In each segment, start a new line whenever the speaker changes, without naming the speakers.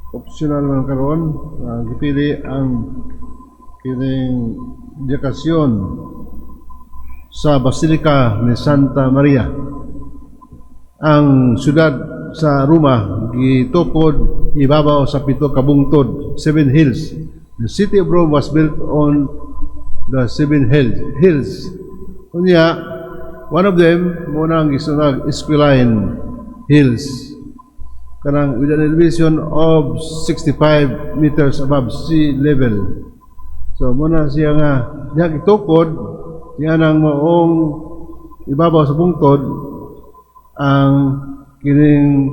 Optional man karon, gipili ang kining dedikasyon sa Basilica ni Santa Maria. Ang syudad sa Roma gitukod ibabaw sa pito ka bungtod, seven hills. The city of Rome was built on the seven hills. Unya, one of them mao nang gisunag Esquiline Hills, kanang with an elevation of 65 meters above sea level. So mao na siya nga diha gitukod niya nang maong ibabaw sa bungtod ang kining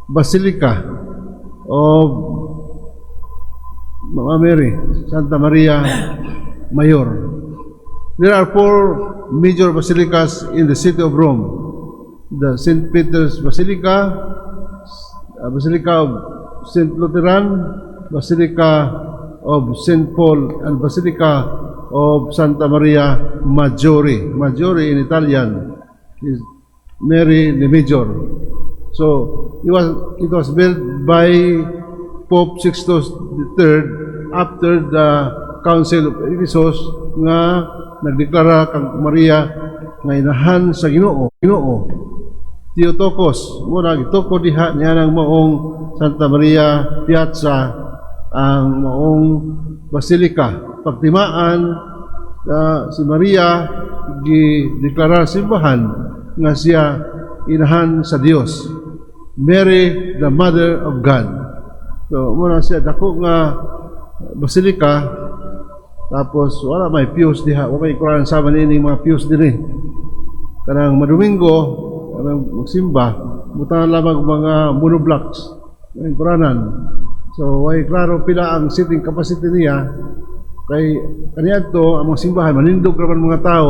Basilica of Mama Mary, Santa Maria Mayor. There are four major basilicas in the city of Rome. The St. Peter's Basilica, Basilica of St. Lutheran, Basilica of St. Paul, and Basilica of Santa Maria Maggiore. Maggiore in Italian is Mary the Major. So it was built by Pope Sixtus III after the Council of Ephesus nga nagdeklara kang Maria nga inahan sa Ginoo. Ginoo. Theotokos, mao na gitukod diha niya ng maong Santa Maria Piazza ang maong basilika. Pagtimaan si Maria gideklara simbahan nga siya inahan sa Dios. Mary, the Mother of God. So, mao na siya dako nga basilika, tapos wala may pews diha, wala may kuran sama niini mga pews dinhi. Kanang madomingo, kanang magsimba, butangan lamang mga monoblocks ng kuranan. So, way klaro pila ang seating capacity niya kay kaniadto ang mga simbahan manindog ra man mga tao.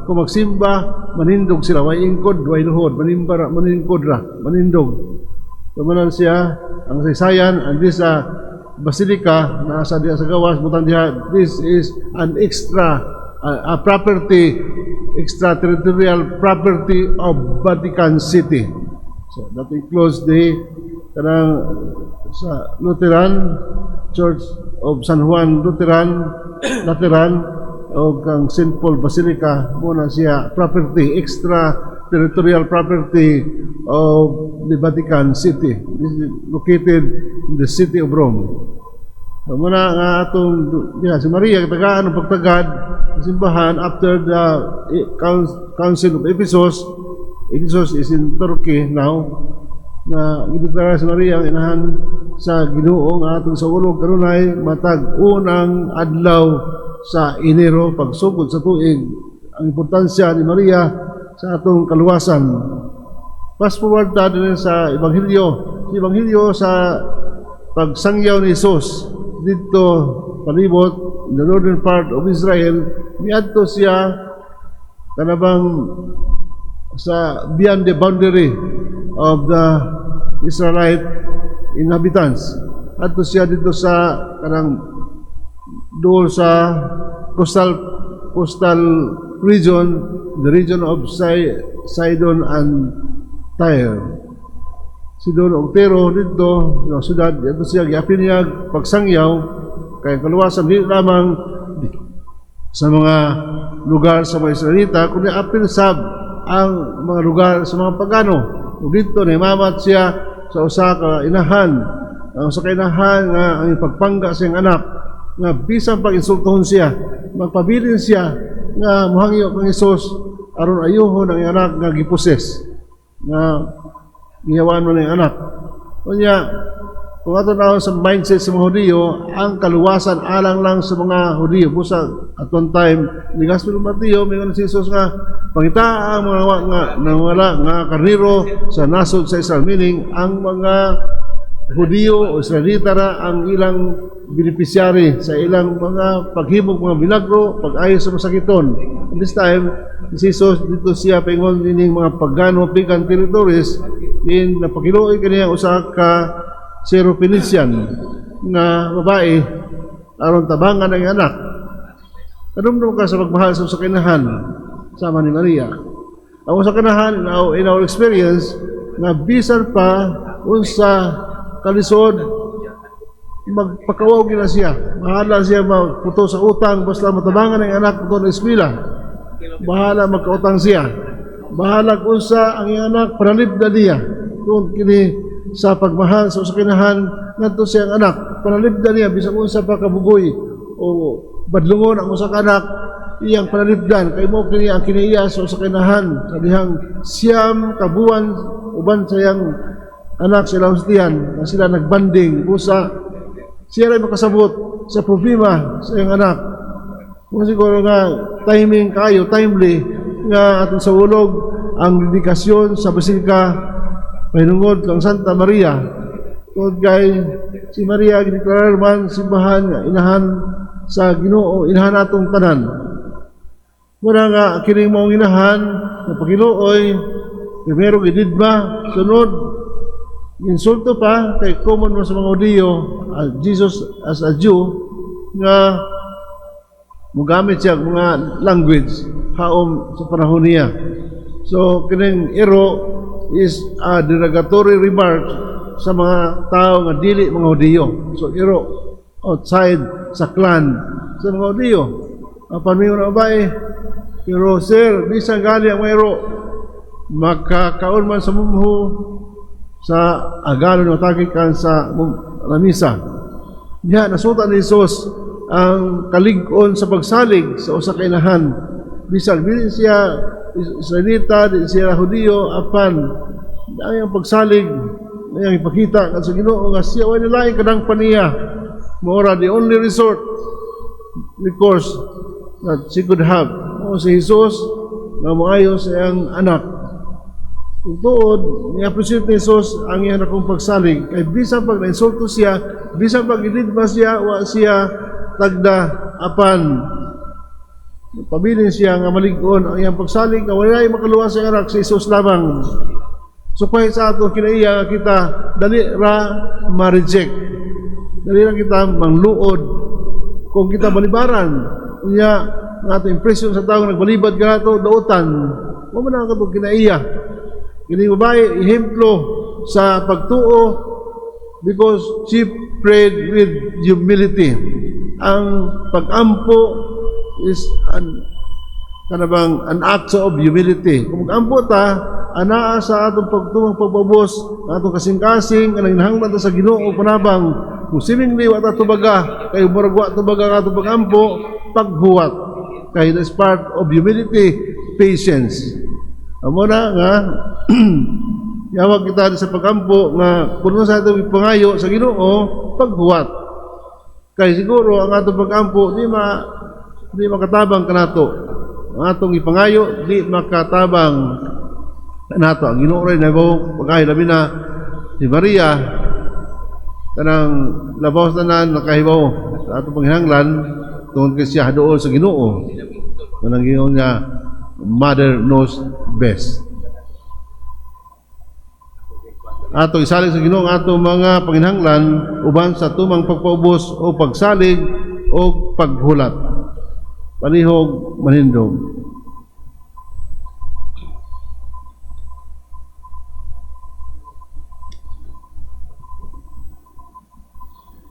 Kung magsimba, manindog sila, way ingkod, way luhod, manimba ra, maningkod ra, manindog. So, mao na siya ang saysayan, and this basilica nasa diha sa gawas, butang diha, this is an extra a property, extraterritorial property of Vatican City. So that includes the kanang sa Lutheran Church of San Juan Lutheran Lateran o kang St. Paul Basilica. Mao na siya property, extra territorial property of the Vatican City. This is located in the city of Rome. So, mao na nga atong diha si Maria tagaan ang pagtagad sa simbahan after the Council of Ephesus. Ephesus is in Turkey now, na gideklara si Maria ang inahan sa Ginoo nga atong saulog kanunay matag unang adlaw sa Enero pagsugod sa tuig, ang importansya ni Maria sa atong kaluwasan. Fast forward ta din sa Ebanghelyo. Sa Ebanghelyo, sa pagsangyaw ni Jesus dito palibot in the northern part of Israel, miadto siya kanabang sa beyond the boundary of the Israelite inhabitants. Adto siya dito sa kanang duol sa coastal region, the region of Sidon and Tyre. Sidon ug Tiro dito, sa syudad, dito siya giapil niya pagsangyaw kay kaluwasan dili lamang sa mga lugar sa mga Israelita, kundi apil sab ang mga lugar sa mga pagano. Ug dito nimamat siya sa usa ka inahan, ang usa ka inahan nga ang pagpangga sa iyang anak nga bisan pag insultohon siya, magpabilin siya nga mohangyo kang Hesus aron ayuhon ang iyang anak nga giposes, nga gihawaan man ang anak. Unya, kung ato na sa mindset sa mga Hudiyo, ang kaluwasan alang lang sa mga Hudiyo. Busa, at one time, ni Gospel of Matthew, may si Jesus nga, pangita ang mga nga nawala nga karnero sa nasod sa Israel. Meaning, ang mga Hudiyo o Israelita ra ang ilang beneficiary sa ilang mga paghimog mga milagro, pag-ayo sa masakiton. And this time, si Jesus dito siya paingon nining mga pagano, pagan territories in napakiluoy kaniya usa ka Syrophoenician nga babae aron tabangan ang anak. Kadumdum ka sa pagmahal sa usa ka inahan sama ni Maria. Ang usa ka inahan, in our experience, nga bisan pa unsa kalisod, magpakawaw gina siya. Bahala siya magputo sa utang basta matabangan ang anak ko ng eskwela. Bahala magkautang siya. Bahala kung unsa ang iyang anak, panalipdan niya. Kung kini sa pagmahal sa usa ka inahan ngadto sa iyang anak, panalipdan niya bisan unsa pa kabugoy o badlungon ang usa ka anak, iyang panalipdan kay mo kini ang kinaiya sa usa ka inahan sa dihang 9 ka buwan uban sa iyang anak sa ilang tiyan na sila nagbanding, busa siya ray makasabot sa problema sa iyang anak. Kung siguro nga timing kayo, timely nga atong sawulog ang dedikasyon sa Basilika pahinungod kang Santa Maria. Tungod kay si Maria gideklarar man simbahan nga inahan sa Ginoo, inahan atong tanan. Muna nga kining maong inahan na pakiluoy, primero gididma, sunod insulto pa, kay common man sa mga Hudiyo, Jesus as a Jew nga mugamit siya og mga language haom sa panahon niya. So kining iro is a derogatory remark sa mga tao nga dili mga Hudiyo. So iro, outside sa clan sa mga Hudiyo. Apan mingon ang babae, "Pero sir, bisan gali ang mga iro, makakaon man sa mumho sa agalon o tagikan sa lamisa." Diha nasuta ni Jesus ang kalig-on sa pagsalig sa usa ka inahan. Bisag dili siya Israelita, dili siya Hudiyo, apan ang iyang pagsalig, ang ipakita kan sa Ginoo nga siya way lain kadang paniya. Mora the only resort recourse that she could have. Mao si Jesus nga moayo sa iyang anak. Kung tuod, ni-appreciate ni Jesus ang iyang dakong pagsalig. Kay bisan pag nainsulto siya, bisan pag gididma siya, wa siya tagda, apan pabilin siya nga malig-on ang iyang pagsalig nga walay makaluwas sa anak, si Jesus lamang. So kahit sa ato kinaiya nga kita dali ra ma-reject. Dali ra kita mangluod kung kita balibaran. Unya ang ato impression sa tao nagbalibad kanato, dautan. Wa man ang katong kinaiya. Kini babae ehemplo sa pagtuo because she prayed with humility. Ang pag-ampo is an kanabang an act of humility. Kung mag-ampo ta, anaa sa atong pagtumang pagpabos, ang atong kasing-kasing, kanang hinahanglan ta sa Ginoo panabang, kung seemingly wa ta tubaga, kay murag wa tubaga ang atong pag-ampo, paghuwat. Kay that's part of humility, patience. Amo na nga yawag kita sa pag-ampo nga kung sa atong ipangayo sa Ginoo, paghuwat. Kay siguro ang atong pag-ampo di makatabang kanato. Ang atong ipangayo di makatabang kanato. Ang Ginoo ray nabaw pag-ayo, labi na si Maria, kanang labaw sa tanan nakahibaw sa atong panghinanglan tungod kay siya dool sa Ginoo. Kanang Ginoo nga mother knows best. Ato isalig sa Ginoo ang atong mga panginhanglan uban sa tumang pagpaubos o pagsalig o paghulat. Palihog manindog.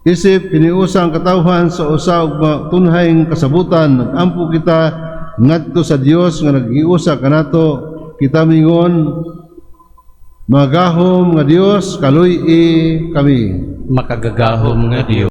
Isip kiniusa ang katawhan sa usa og matunhayng kasabutan, nagampo kita ngadto sa Dios nga naghiusa kanato. Kita mingon: Magahom nga Dios, kaluy-i kami.
Makagagahom nga Dios.